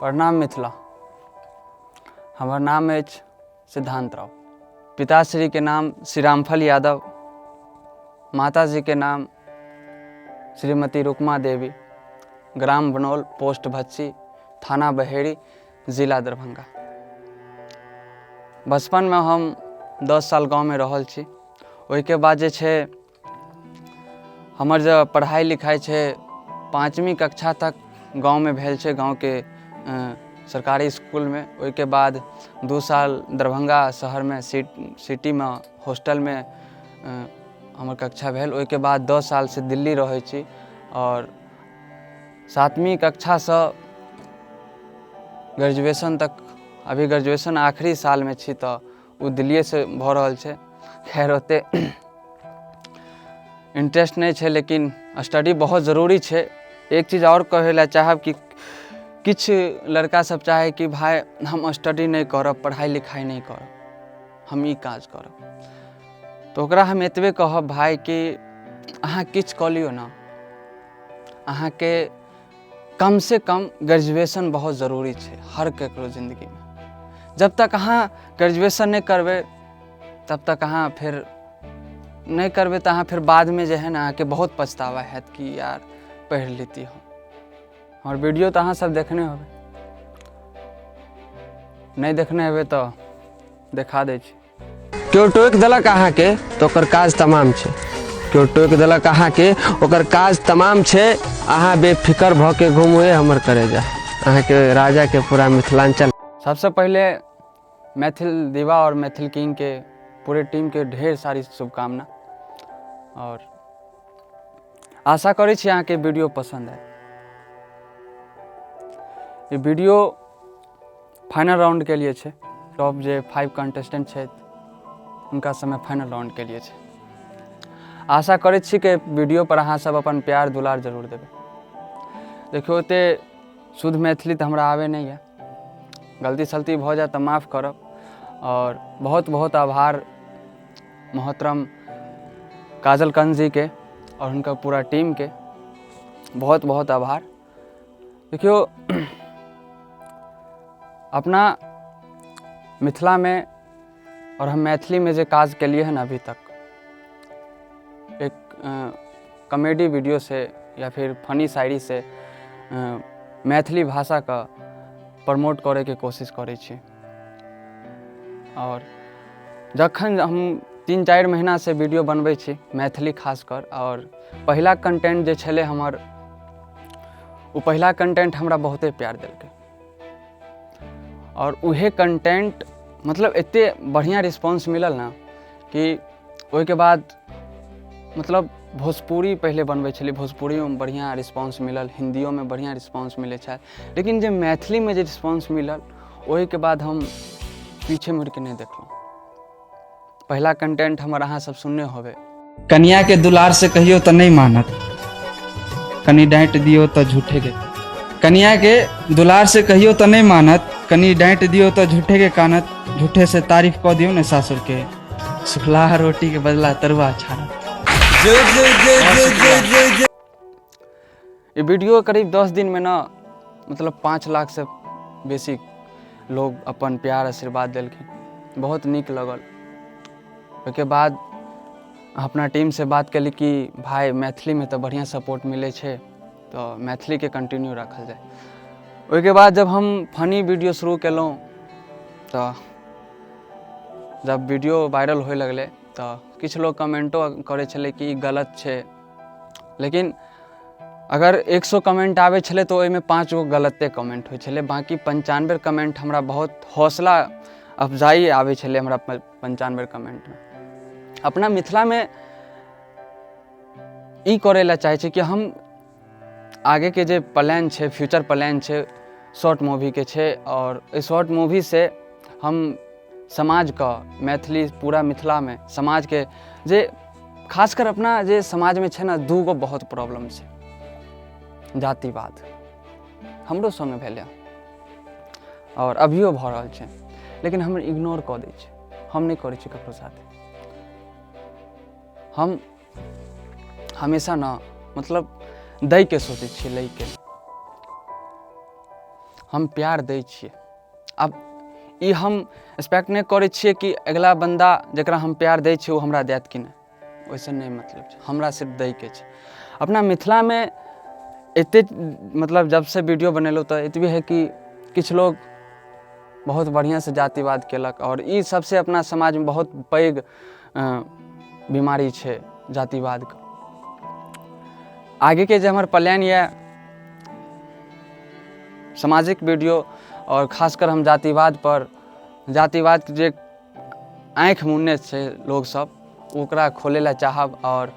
प्रणाम मिथिला। हमर नाम अछि सिद्धांत राव। पिताश्रीके नाम श्री रामफल यादव, माताजीके नाम श्रीमती रुक्मा देवी, ग्राम बनौल, पोस्ट भच्छी, थाना बहेड़ी, जिला दरभंगा। बचपनमे हम 10 साल गाँवमे रहल छी। ओहिके बाद जे छै हमर जे पढ़ाइ लिखाइ छै 5वीं कक्षा तक गाँवमे भेल छै, गाँवके सरकारी इसकुलमे। ओहिके बाद 2 साल दरभंगा शहरमे सिटीमे हॉस्टलमे हमर कक्षा भेल। ओहिके बाद 10 सालसँ दिल्ली रहै छी आओर 7वीं कक्षासँ ग्रेजुएशन तक, अभी ग्रेजुएशन आखिरी सालमे छी तऽ ओ दिल्लिएसँ भऽ रहल छै। खैर ओतेक इंट्रेस्ट नहि छै, लेकिन स्टडी बहुत जरूरी छै। एक चीज आओर कहै लए चाहब कि किछु लड़का सब चाहै कि भाय हम स्टडी नहि करब, पढ़ाइ लिखाइ नहि करब, हम ई काज करब, तऽ ओकरा हम एतबे कहब भाय कि अहाँ किछु कऽ लियौ ने, अहाँके कमसँ कम ग्रेजुएशन बहुत जरूरी छै हर ककरो जिन्दगीमे। जब तक अहाँ ग्रेजुएशन नहि करबै तब तक अहाँ फेर नहि करबै तऽ अहाँ फेर बादमे जे है ने अहाँके बहुत पछतावा हैत कि यार पढ़ि लेती हम। हमर वीडियो तऽ अहाँ सब देखने होबै, नहि देखने हेबै तऽ देखा दै छी। केओ टोकि देलक अहाँके तऽ ओकर काज तमाम छै, केओ टोकि देलक अहाँके ओकर काज तमाम छै। अहाँ बेफिकर भऽ के घुमू हमर करेजा, अहाँके राजाके पूरा मिथिलाञ्चल। सबसँ पहिले मैथिल दिवा और मैथिल किंग के पूरे टीम के ढेर सारी शुभकामना और आशा करै छी अहाँके वीडियो पसंद आयत। ई वीडियो फाइनल राउंड के लिए छै, टॉप जे 5 कंटेस्टेंट छथि हुनका सबमे फाइनल राउंड के लिए छै। आशा करै छी कि वीडियो पर अहाँ सब अपन प्यार दुलार जरूर देबै। देखियौ ओते शुद्ध मैथिली तऽ हमरा आबै नहि यऽ, गलती सलती भऽ जायत तऽ माफ करब। और बहुत बहुत आभार मोहतरम काजल कंस जी के और हुनका पूरा टीम के, बहुत बहुत आभार। देखियौ अपना मिथिलामे और हम मैथिलीमे जे काज केलिए हन अभी तक, एक कॉमेडी वीडियो से या फिर फनी शायरी से मैथिली भाषाके प्रमोट करैके कोशिश करै छी। और जखन हम 3-4 महीनासँ वीडियो बनबै छी मैथिली खासकर, और पहिला कंटेंट जे छलै हमर, ओ पहिला कंटेंट हमरा बहुते प्यार देलकै और उहे कंटेंट मतलब एते बढ़िआँ रिस्पॉन्स मिलल ने कि ओहिके बाद मतलब भोजपुरी पहिले बनबै छलियै, भोजपुरियोमे बढ़िआँ रिस्पॉन्स मिलल, हिन्दियोमे बढ़िआँ रिस्पॉन्स मिलै छल, लेकिन जे मैथिलीमे जे रिस्पॉन्स मिलल ओहिके बाद हम पीछे मुड़िके नहि देखलहुँ। पहिला कंटेंट हमर अहाँ सब सुनने होबै। कनिया के दुलार से कहियो तऽ नहि मानत, कनि डाँटि दियौ तऽ झूठे के। कनिया के दुलार से कहियो तऽ नहि मानत, कनि डाँटि दियौ तऽ झूठे के कानत, झूठे से तारीफ कऽ दियौ ने सासुर के, सुखलाहा रोटी के बदला तरुआ छानत। ई वीडियो करीब 10 दिन में ना मतलब 5 लाख से बेसी लोग अपन प्यार आशीर्वाद देलखिन, बहुत नीक लगल। ओहिके बाद अपना टीम से बात केली कि भाई मैथिली में तऽ बढ़िआँ सपोर्ट मिलै छै तऽ मैथिलीके कंटिन्यू राखल जाय। ओहिके बाद जब हम फनी वीडियो शुरू केलहुँ तऽ जब वीडियो वायरल होए लगलै तऽ किछु लोग कमेंटो करै छलै कि ई गलत छै, लेकिन अगर 100 कमेंट आबै छलै तऽ ओहिमे 5 गो गलते कमेंट होइ छलै, बाँकी 95 कमेंट हमरा बहुत हौसला अफजाई आबै छलै हमरा 95 कमेंटमे। अपना मिथिलामे ई करै लए चाहै छी कि हम आगेके जे प्लान छै, फ्यूचर प्लान छै, शॉर्ट मूवीके छै, आओर एहि शॉर्ट मूवीसँ हम समाजके, मैथिली पूरा मिथिलामे समाजके जे खासकर अपना जे समाजमे छै ने, 2 गो बहुत प्रॉब्लम छै, जातिवाद हमरो संगे भेलै आओर अभियो भऽ रहल छै, लेकिन हम इग्नोर कऽ दै छियै, हम नहि करै छी ककरो साथे। हम हमेशा ने मतलब दैके सोचै छियै, लैके। हम प्यार दै छियै। आब ई हम एक्सपेक्ट नहि करै छियै कि अगिला बन्दा जकरा हम प्यार दै छियै ओ हमरा देत कि नहि, ओहिसँ नहि मतलब छै, हमरा सिर्फ दैके छै। अपना मिथिलामे एतेक मतलब जबसँ वीडियो बनेलहुँ तऽ एतबे हइ कि किछु लोग बहुत बढ़िआँसँ जातिवाद केलक, आओर ई सबसँ अपना समाजमे बहुत पैघ बीमारी छै जातिवादके। आगेके जे हमर प्लान यऽ सामाजिक वीडियो, आओर खासकर हम जातिवाद पर, जातिवाद जे आँखि मुनने छै लोकसब ओकरा खोलै लए चाहब। आओर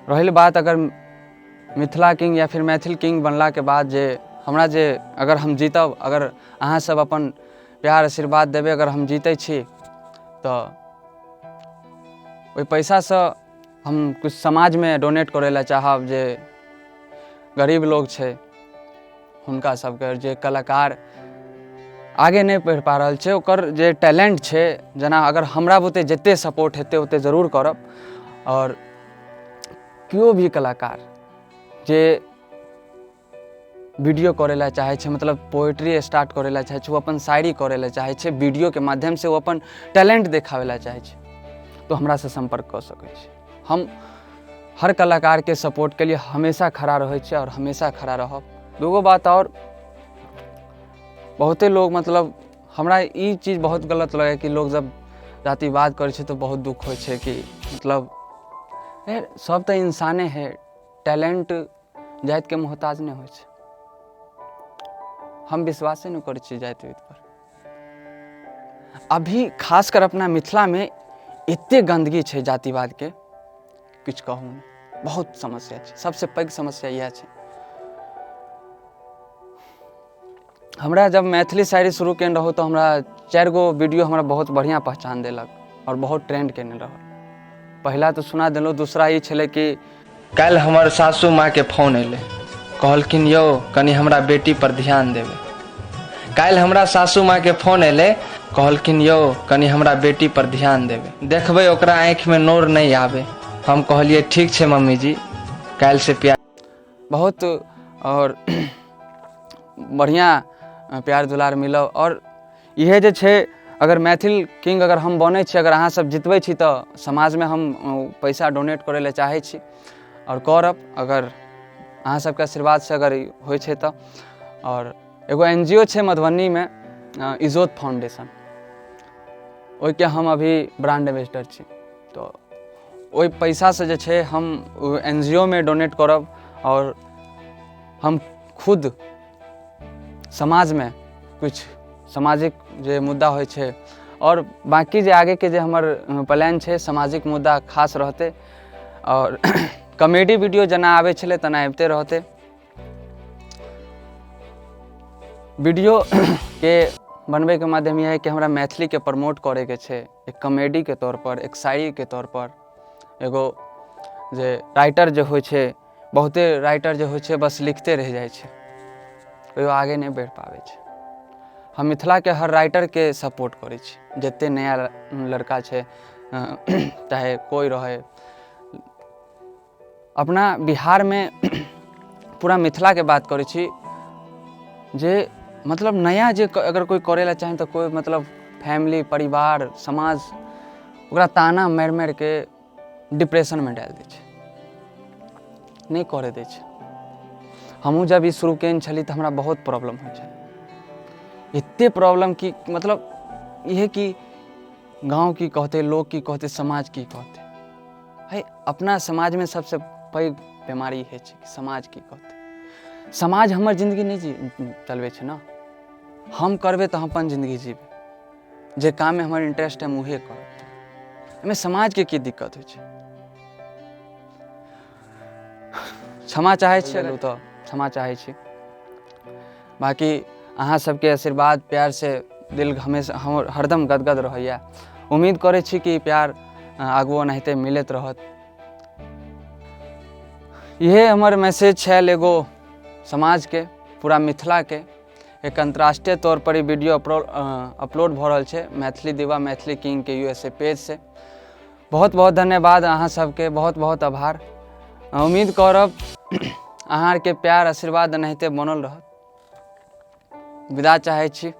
रहल बात अगर मिथिला किंग या फिर मैथिल किंग बनलाके बाद जे हमरा जे अगर हम जीतब, अगर अहाँ सब अपन प्यार आशीर्वाद देबै, अगर हम जीतै छी तऽ ओहि पैसासँ हम किछु समाजमे डोनेट करै लए चाहब, जे गरीब लोग छै हुनका सबके, जे कलाकार आगे नहि बढ़ि पा रहल छै ओकर जे टैलेंट छै, जेना अगर हमरा बुते जते सपोर्ट हेतै ओते जरूर करब। आओर केओ भी कलाकार जे वीडियो करै लए चाहै छै, मतलब पोएट्री स्टार्ट करै लए चाहै छै, ओ अपन शायरी करै लए चाहै छै, वीडियोके माध्यमसँ ओ अपन टैलेंट देखाबै लए चाहै छै, तऽ हमरासँ सम्पर्क कऽ सकै छै। हम हर कलाकारके सपोर्टके लिए हमेशा खड़ा रहै छी आओर हमेशा खड़ा रहब। दूगो बात आओर, बहुते लोग मतलब हमरा ई चीज बहुत गलत लगैए कि लोग जब जातिवाद करै छै तऽ बहुत दुःख होइ छै कि मतलब सब तऽ इंसाने है, टैलेंट जातिके मोहताज नहि होइ छै। हम विश्वासे नहि करै छियै जाति उति पर। अभी खासकर अपना मिथिलामे एते गन्दगी छै जातिवादके, किछु कहू नहि, बहुत समस्या छै। सबसँ पैघ समस्या इएह छै। हमरा जब मैथिली शायरी शुरू केने रहू तऽ हमरा 4 गो वीडियो हमरा बहुत बढ़िआँ पहचान देलक आओर बहुत ट्रेंड केने रहल। पहिला तऽ सुना देलहुँ, दूसरा ई छलै कि काल्हि हमर सासू माँके फोन अयलै, कहलखिन यौ कनि हमरा बेटी पर ध्यान देबै। काल्हि हमरा सासू माँके फोन अयलै, कहलखिन यौ कनि हमरा बेटी पर ध्यान देबै, देखबै ओकरा आँखिमे नोर नहि आबै। हम कहलियै ठीक छै मम्मी जी, काल्हि से प्यार बहुत आओर बढ़िआँ प्यार दुलार मिलल। आओर इएह जे छै अगर मैथिल किंग अगर हम बनै छी, अगर अहाँ सब जितबै छी तऽ समाजमे हम पैसा डोनेट करै लए चाहै छी आओर करब, अगर अहाँ सबके आशीर्वादसँ अगर होइ छै तऽ। आओर एगो NGO छै मधुबनीमे, इजोत फाउंडेशन, ओहिके हम अभी ब्रांड एम्बेसडर छी, तऽ ओहि पैसासँ जे छै हम NGO मे डोनेट करब आओर हम खुद समाजमे किछु सामाजिक जे मुद्दा होइ छै आओर बाँकी जे आगेके जे हमर प्लान छै सामाजिक मुद्दा खास रहतै। आओर कॉमेडी वीडियो जेना आबै छलै तेना आबिते रहतै। वीडियोके बनबैके माध्यम इएह है कि हमरा मैथिलीके प्रमोट करैके छै, एक कॉमेडीके तौरपर, एक शायरीके तौरपर। एगो जे राइटर जे होइ छै, बहुते राइटर जे होइ छै बस लिखते रहि जाइ छै, कहियो आगे नहि बढ़ि पाबै छै। हम मिथिलाके हर राइटरके सपोर्ट करै छी, जते नया लड़का छै चाहे कोइ रहै, अपना बिहारमे पूरा मिथिलाके बात करै छी जे मतलब नया जे अगर कोइ करै लए चाहे तऽ कोइ मतलब फैमिली परिवार समाज ओकरा ताना मारि मारिके डिप्रेशनमे डालि दै छै, नहि करै दै छै। हमहूँ जब ई शुरू केने छली तऽ हमरा बहुत प्रॉब्लम होइ छल, एते प्रॉब्लम कि मतलब इहे कि गाँव की कहतै, लोग की कहतै, समाज की कहतै। है अपना समाजमे सबसँ पैघ बीमारी होइ छै कि समाज की कहतै। समाज हमर जिन्दगी नहि चलबै छै ने, हम करबै तऽ हम अपन जिन्दगी जीबै, जे काममे हमर इंटरेस्ट है हम उहे करब, एहिमे समाजके की दिक्कत होइ छै। क्षमा चाहै छी तऽ क्षमा चाहै छी, बाँकी अहाँ सबके आशीर्वाद प्यार से दिल हमेशा हमर हरदम गदगद रहैया। उम्मीद करै छी कि प्यार आगू एनाहिते मिलैत रहत। इहे हमर मैसेज छल एगो समाजके, पूरा मिथिलाके। एक अंतर्राष्ट्रीय तौर पर ई वीडियो अपलोड भऽ रहल छै मैथिली दीवा मैथिली किंगके USA page से। बहुत बहुत धन्यवाद अहाँ सबके, बहुत बहुत आभार। उम्मीद करब अहाँ आरके प्यार आशीर्वाद एनाहिते बनल रहत। विदा चाहै छी।